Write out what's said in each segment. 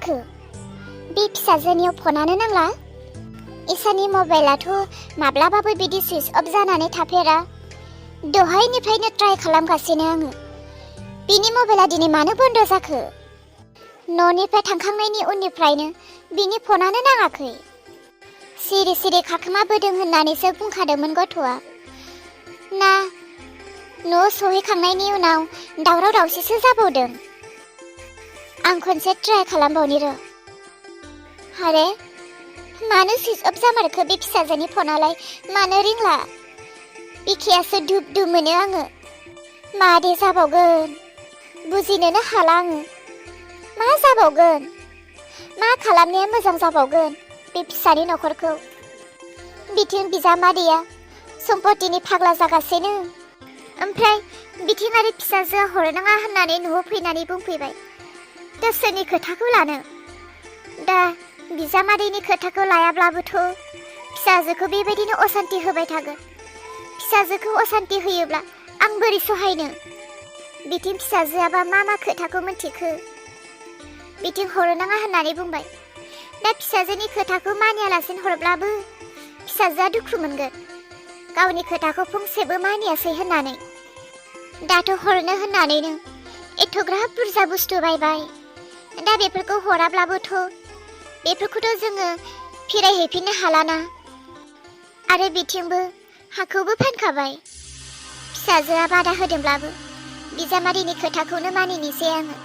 जाखो? बे फिसाजोनियाव फनानो नांला? इसानि मबाइलाथ' माब्लाबाबो बिदि सुइच अफ जानानै थाफेरा। दहायनिफ्रायनो ट्राइ खालामगासिनो आङो। बिनि मबाइला दिनै मानो बन्द जाखो? न'निफ्राय थांखांनायनि उननिफ्रायनो बिनि फनानो नाङाखै। सिरि सिरि खाखोमाबोदों होननानैसो बुंखादोंमोन गथ'आ। ना न' सहैखांनायनि उनाव दावराव दावसिसो जाबावदों। आं खनसे ट्राइ खालामबावनि र'। आरे मानो सुइच अफ जामारखो बे फिसाजोनि फनालाय? मानो रिंला? बिखायासो दुब दुब मोनो आङो। मादे जाबावगोन? बुजिनोनो हाला आङो। मा जाबावगोन? मा खालामनाया मोजां जाबावगोन बे फिसानि न'खरखौ? बिथिं बिजामादैया सम्पतिनि फाग्ला जागासिनो, ओमफ्राय बिथिं आरो फिसाजोआ हरनाङा होननानै न'आव फैनानै बुंफैबाय। दा सोरनि खोथाखौ लानो? दा बिजामादैनि खोथाखौ लायाब्लाबोथ' फिसाजोखौ बेबायदिनो असान्ति होबाय थागोन। फिसाजोखौ असान्ति होयोब्ला आं बोरै सहायनो? बिथिं फिसाजोआबा मा खोथाखौ मिन्थिखो? बिथिं हरनाङा होननानै बुंबाय। दा फिसाजोनि खोथाखौ मानियालासिनो हरब्लाबो फिसाजोआ दुखु मोनगोन, गावनि खोथाखौ फंसेबो मानियासै होननानै। दाथ' हरनो होननानैनो एथ'ग्राब बुरजा बुस्थु बायबाय। दा बेफोरखौ हराब्लाबोथ' बेफोरखौथ' जोङो फिरायहैफिननो हालाना। आरो बिथिंबो हाखौबो फानखाबाय। फिसाजोआ बादा होदोंब्लाबो बिजामादैनि खोथाखौनो मानिनोसै आङो।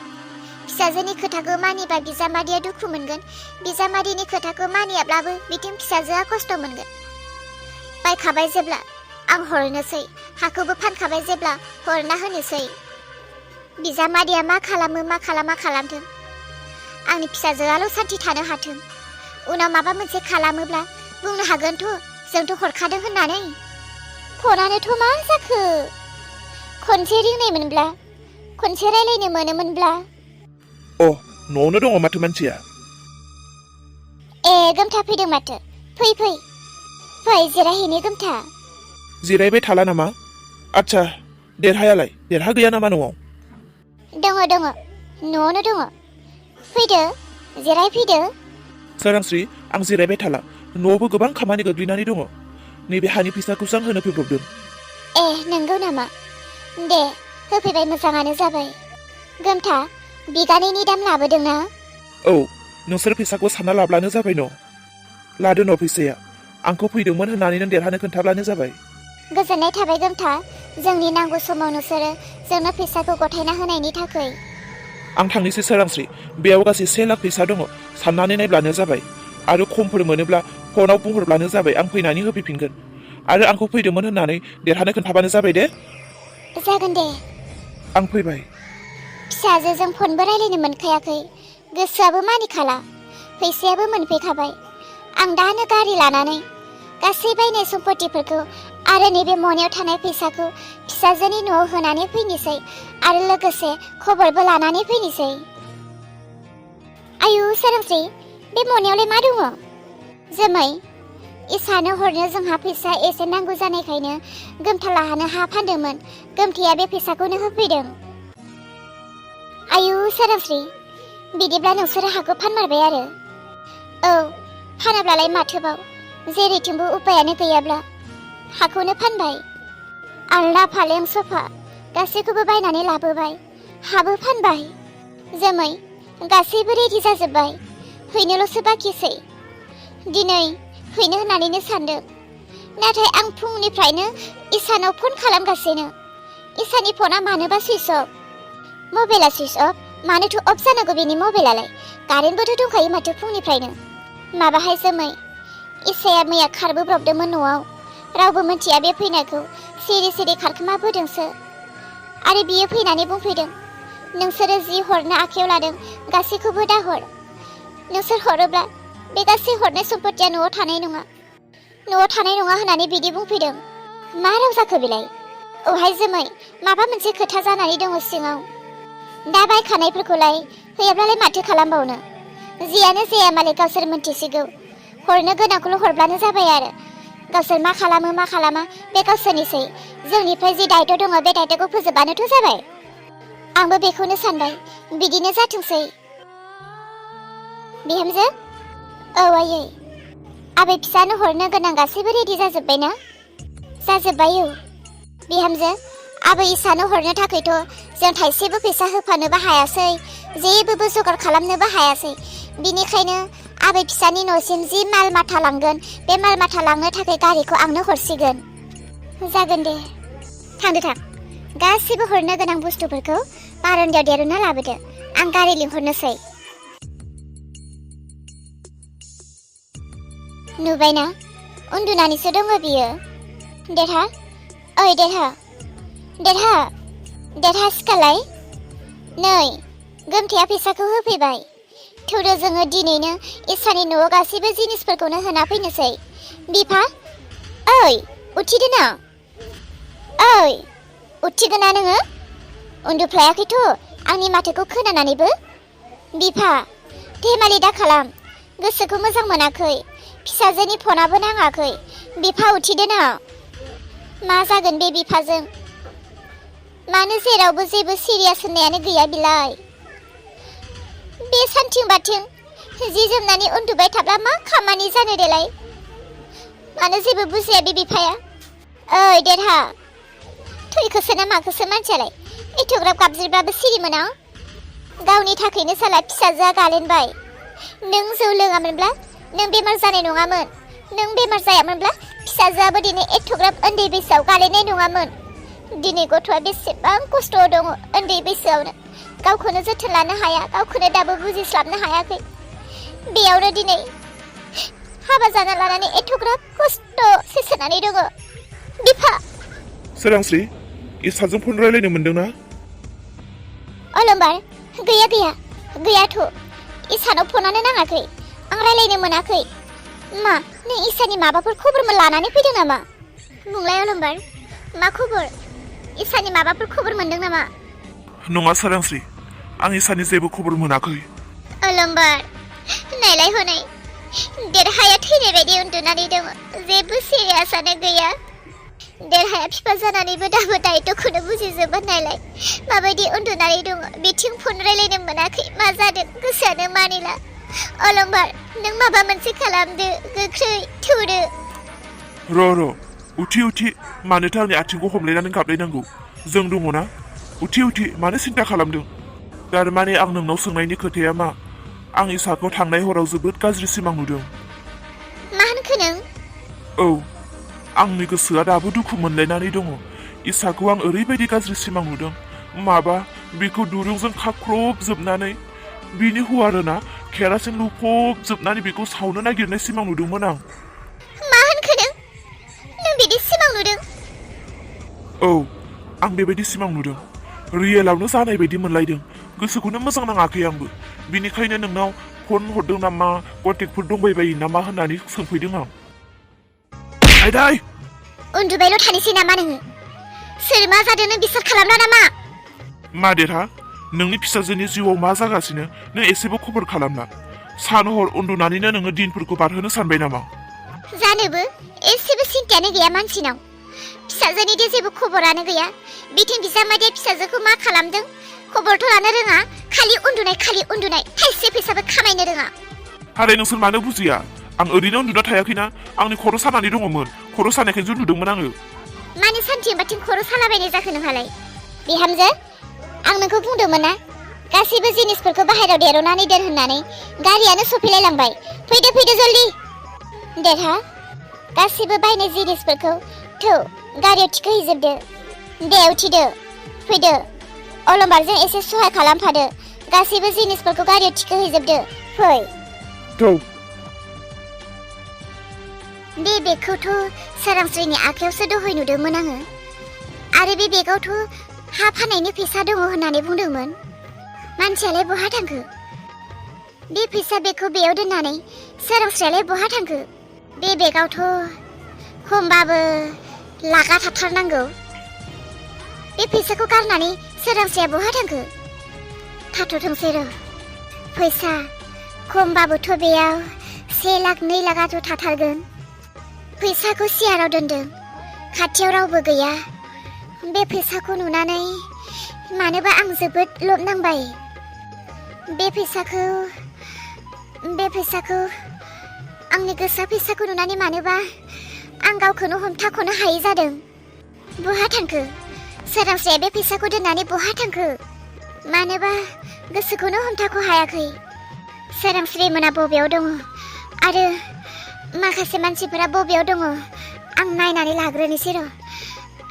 फिसाजोनि खोथाखौ मानिबा बिजामादैया दुखु मोनगोन, बिजामादैनि खोथाखौ मानियाब्लाबो बिथिं फिसाजोआ खस्थ' मोनगोन। बायखाबाय जेब्ला आं हरनोसै, हाखौबो फानखाबाय जेब्ला हरना होनोसै। बिजामादैया मा खालामो मा खालामा खालामथों, आंनि फिसाजोआल' सान्थि थानो हाथों। उनाव माबा मोनसे खालामोब्ला बुंनो हागोनथ' जोंथ' हरखादों होननानै। फनानोथ' मा जाखो? खनसे रिंनायमोनब्ला, खनसे रायलायनो मोनोमोनब्ला। न'आवनो दङ माथो मानसिया। गोमथा फैदों माथो। फै जिरायहैनो गोमथा। जिरायबाय थाला नामा? आच्छा, देरहायालाय? देरहा गैया नामा न'आव? दङ, न'आवनो दङ। फैदो, जिरायफैदो। सोरांस्रि, आं जिरायबाय थाला। न'आवबो गोबां खामानि गोग्लैनानै दङ। नैबे हानि फैसाखौसो आं होनो फैब्रबदों। नंगौ नामा? दे, होफैबाय, मोजाङानो जाबाय। गोमथा, बिगानैनि दाम लाबोदों ना? औ, नोंसोर फैसाखौ सानना लाब्लानो जाबाय न'। लादो न' फैसाया। आंखौ फैदोंमोन होननानै नों देरहानो खोन्थाब्लानो जाबाय। गोजोननाय थाबाय गोमथा, जोंनि नांगौ समाव नोंसोरो जोंनो फैसाखौ गथायना होनायनि थाखाय। आं थांनोसै सोरांस्रि, बेयाव गासै 1 लाख फैसा दङ। साननानै नायब्लानो जाबाय। आरो खमफोर मोनोब्ला फनाव बुंहरब्लानो जाबाय, आं फैनानै होफैफिनगोन। आरो आंखौ फैदोंमोन होननानै देरहानो खोन्थाबानो जाबाय दे। जागोन दे। आं फैबाय। फिसाजोजों फनबो रायलायनो मोनखायाखै, गोसोआबो मानिखाला। फैसायाबो मोनफैखाबाय। आं दानो गारि लानानै गासै बायनाय सम्पतिफोरखौ आरो नैबे मनायाव थानाय फैसाखौ फिसाजोनि न'आव होनानै फैनोसै, आरो लोगोसे खबरबो लानानै फैनोसै। आयु सोरांस्रि, बे मनायावलाय मा दङ? जोमै, इसानो हरनो जोंहा फैसा एसे नांगौ जानायखायनो गोमथा लाहानो हा फानदोंमोन। गोमथाया बे फैसाखौनो होफैदों। आयु सोरांस्रि, बिदिब्ला नोंसोरो हाखौ फानमारबाय आरो? औ, फानाब्लालाय माथोबाव, जेरैथिंबो उपायानो गैयाब्ला हाखौनो फानबाय। आलना फालें सफा गासैखौबो बायनानै लाबोबाय, हाबो फानबाय। जोमै, गासैबो रेडि जाजोब्बाय, हैनोल'सो बाखिसै। दिनै हैनो होननानैनो सानदों, नाथाय आं फुंनिफ्रायनो इसानाव फन खालामगासिनो। इसानि फना मानोबा सुइच अफ। मबाइला सुइच अफ? मानोथो अफ जानांगौ बेनि मबाइलालाय? कारेन्टबोथ' दंखायो माथो फुंनिफ्रायनो। माबाहाय जोमै, इसाया मैया खारबोब्रबदोंमोन न'आव। रावबो मिथिया बे फैनायखौ, सिरि सिरि खारखोमाबोदोंसो। आरो बियो फैनानै बुंफैदों, नोंसोरो जि हरनो आखायाव लादों गासैखौबो दाहर। नोंसोर हरोब्ला बे गासै हरनाय सम्पतिया न'आव थानाय नङा होननानै बिदि बुंफैदों। मा राव जाखो बेलाय? औहाय जोमै, माबा मोनसे खोथा जानानै दङ सिङाव। दा बायखानायफोरखौलाय होयाब्लालाय माथो खालामबावनो? जियानो जाया मालाय गावसोर मोनथिसिगौ। हरनो गोनांखौल' हरब्लानो जाबाय आरो। गावसोर मा खालामा बे गावसोरनिसै। जोंनिफ्राय जि दायथ' दङ बे दायथ'खौ फोजोबबानोथ' जाबाय। आंबो बेखौनो सानबाय, बिदिनो जाथोंसै। बिहामजो औ आयै आबै फिसानो हरनो गोनां गासैबो रेडि जाजोब्बाय ना जाजोब्बाय औ बिहामजो आबै इसानो हरनो थाखायथ' जों थाइसेबो फैसा होफानोबो हायासै जेबोबो जगार खालामनोबो हायासै बिनिखायनो आबै फिसानि न'सिम जि माल माथा लांगोन बे माल माथा लांनो थाखाय गारिखौ आंनो हरसिगोन जागोन दे थांदो थां गासैबो हरनो गोनां बुस्थुफोरखौ बारान्दायाव दिरुनना लाबोदो आं गारि लिंहरनोसै नुबायना उन्दुनानैसो दङ बियो देरहा ओइ देरहा सिखालाय नै गोमथाया फैसाखौ होफैबाय थौदो जोङो दिनैनो इसानि न'आव गासैबो जिनिसफोरखौनो होना फैनोसै बिफा ओइ उथिदो ना ओइ उथिगोना नोङो उन्दुफ्लायाखैथ' आंनि माथोखौ खोनानानैबो बिफा धेमालि दा खालाम गोसोखौ मोजां मोनाखै फिसाजोनि फनाबो नाङाखै बिफा उथिदो ना मा जागोन बे बिफाजों मानो जेरावबो जेबो सिरियास होननायानो गैया बिलाय बे सानथिं बाथिं जि जोमनानै उन्दुबाय थाब्ला मा खामानि जानो देलाय मानो जेबो बुजिया बे बिफाया ओइ देरहा थैखोसो ना माखोसो मानसियालाय एथ'ग्राब गाबज्रिब्लाबो सिरि मोना गावनि थाखायनो साला फिसाजोआ गालेनबाय नों जौ लोङामोनब्ला नों बेमार जानाय नङामोन नों बेमार जायामोनब्ला फिसाजोआबो दिनै एथ'ग्राब उन्दै बैसोआव गालेनाय नङामोन दिनै गथ'आ बेसेबां खस्थ' दङ उन्दै बैसोआवनो गावखौनो जोथोन लानो हाया गावखौनो दाबो बुजिस्लाबनो हायाखै बेयावनो दिनै हाबा जाना लानानै एथ'ग्राब खस्थ' सैसोनानै दङ बिफा सोरांस्रि इसाजों फन रायलायनो मोनदोंना अलंबार गैयाथ' इसानाव फनानो नाङाखै आं रायलायनो मोनाखै मा नों इसानि माबाफोर खबर लानानै फैदों नामा बुंलाय अलंबार मा खबर इसानि माबाफोर खबर मोनदों नामा नङा सोरांस्रि आं इसानि जेबो खबर मोनाखै अलंबार नायलाय हनै देरहाया थैनाय बायदि उन्दुनानै दङ जेबो सिरियासआनो गैया देरहाया बिफा जानानैबो दाबो दायित्वखौनो बुजिजोबा नायलाय माबायदि उन्दुनानै दङ बिथिं फन रायलायनो मोनाखै मा जादों गोसोआनो मानिला अलंबार नों माबा मोनसे खालामदो गोख्रै थौदो र' उथि मानोथो आंनि आथिंखौ हमलायनानै गाबलायनांगौ जों दङना उथि मानो सिन्था खालामदों थारमाने आं नोंनाव सोंनायनि खोथाया मा आं इसाखौ थांनाय हराव जोबोद गाज्रि सिमां नुदों मा होनखो नों औ आंनि गोसोआ दाबो दुखु मोनलायनानै दङ इसाखौ आं ओरैबायदि गाज्रि सिमां नुदों माबा बिखौ दुरुंजों खाख्रबजोबनानै बिनि हुआरोना केरासिन लुफबजोबनानै बिखौ सावनो नागिरनाय सिमां नुदोंमोन आं मा होनखो नों बिदि सिमां नुदों औ आं बेबायदि सिमां नुदों रियेलावनो जानाय बायदि मोनलायदों गोसोखौनो मोजां नाङाखै आंबो बिनिखायनो नोंनाव फन हरदों नामा कन्टेक्टफोर दंबायबायो नामा होननानै सोंफैदों आं आयदाय उन्दुबायल' थानोसै नामा नोङो सोर मा जादों नों बिसार खालामला नामा मा देरहा नोंनि फिसाजोनि जिउआव मा जागासिनो नों एसेबो खबर खालामला सान हर उन्दुनानैनो नोङो दिनफोरखौ बारहोनो सानबाय नामा जानोबो एसेबो सिन्थायानो गैया मानसिनाव फिसाजोनि दे जेबो खबरानो गैया बिथिं बिजामादैया फिसाजोखौ मा खालामदों खबरथ' लानो रोङा खालि उन्दुनाय थाइसे फैसाबो खामायनो रोङा आरे नोंसोर मानो बुजिया आं ओरैनो उन्दुना थायाखैना आंनि खर' सानानै दङमोन खर' सानायखायसो नुदोंमोन आङो मानो सानथिं बाथिं खर' सालाबायनाय जाखो नोंहालाय बिहामजो आं नोंखौ बुंदोंमोन ना गासैबो जिनिसफोरखौ बाहेरायाव दिरुननानै दोन होननानै गारियानो सफैलायलांबाय फैदो जल्दि देरहा गासैबो बायनाय जिनिसफोरखौ थौ गारियाव थिखोहैजोबदो दे उथिदो फैदो अलंबारजों एसे सहाय खालामफादो गासैबो जिनिसफोरखौ गारियाव थिखोहैजोबदो फै थौ बे बेगखौथ' सोरांस्रिनि आखायावसो दहाय नुदोंमोन आङो आरो बे बेगावथ' हा फाननायनि फैसा दङ होननानै बुंदोंमोन मानसियालाय बहा थांखो बे फैसा बेगखौ बेयाव दोननानै सोरांस्रियालाय बहा थांखो बे बेगावथ' खमबाबो लाखा थाथारनांगौ बे फैसाखौ गारनानै सोरांस्रिया बहा थांखो थाथ'थोंसै र' फैसा खमबाबोथ' बेयाव 1 लाख 2 लाखआथ' थाथारगोन फैसाखौ सियाराव दोनदों खाथियाव रावबो गैया बे फैसाखौ नुनानै मानोबा आं जोबोद लब नांबाय बे फैसाखौ बे फैसाखौ आंनि गोसोआ फैसाखौ नुनानै मानोबा आं गावखौनो हमथाख'नो हायै जादों। बहा थांखो? सोरांस्रिया बे फैसाखौ दोननानै बहा थांखो? मानोबा गोसोखौनो हमथाख' हायाखै। सोरांस्रि मोना बबेयाव दङ आरो माखासे मानसिफोरा बबेयाव दङ आं नायनानै लाग्रोनोसै र'।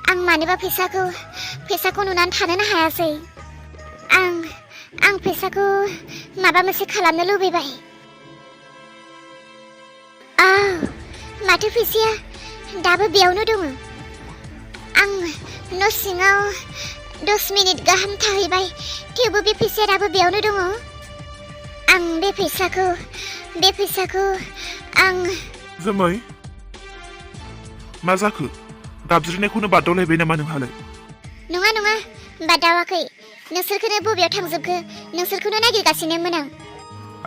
आं मानोबा फैसाखौ नुनानै थानोनो हायासै। आं फैसाखौ माबा मोनसे खालामनो लुबैबाय। माथो फैसाया दाबो बेयावनो दङ। आं न' सिङाव 10 मिनिट गाहाम थाहैबाय, थेवबो बे फैसाया दाबो बेयावनो दङ। आं बे फैसाखौ आं जोमै, मा जाखो? गाबज्रिनायखौनो बादावलायबाय नामा नोंहालाय? नङा बादावाखै। नोंसोरखौनो बबेयाव थांजोबखो नोंसोरखौनो नागिरगासिनोमोन आं।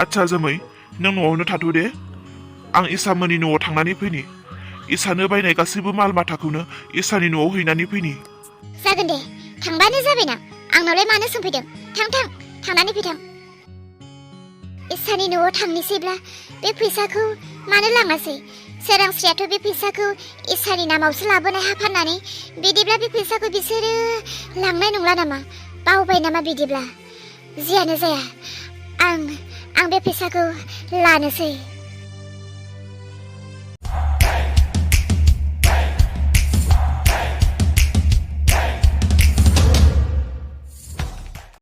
आच्छा जोमै, नों न'आवनो थाथ' दे। आं इसामोननि न'आव थांनानै फैनि। इसानो बायनाय गासैबो माल माथाखौनो इसानि न'आव हैनानै फैनि। जागोन दे, थांबानो जाबायना। आंनावलाय मानो सोंफैदों? थांनानै फैथां। इसानि न'आव थांनोसैब्ला बे फैसाखौ मानो लाङासै? सोरांस्रियाथ' बे फैसाखौ इसानि नामावसो लाबोनाय हा फाननानै, बिदिब्ला बे फैसाखौ बिसोरो लांनाय नंला नामा? बावबाय नामा बिदिब्ला? जियानो जाया, आं बे फैसाखौ लानोसै।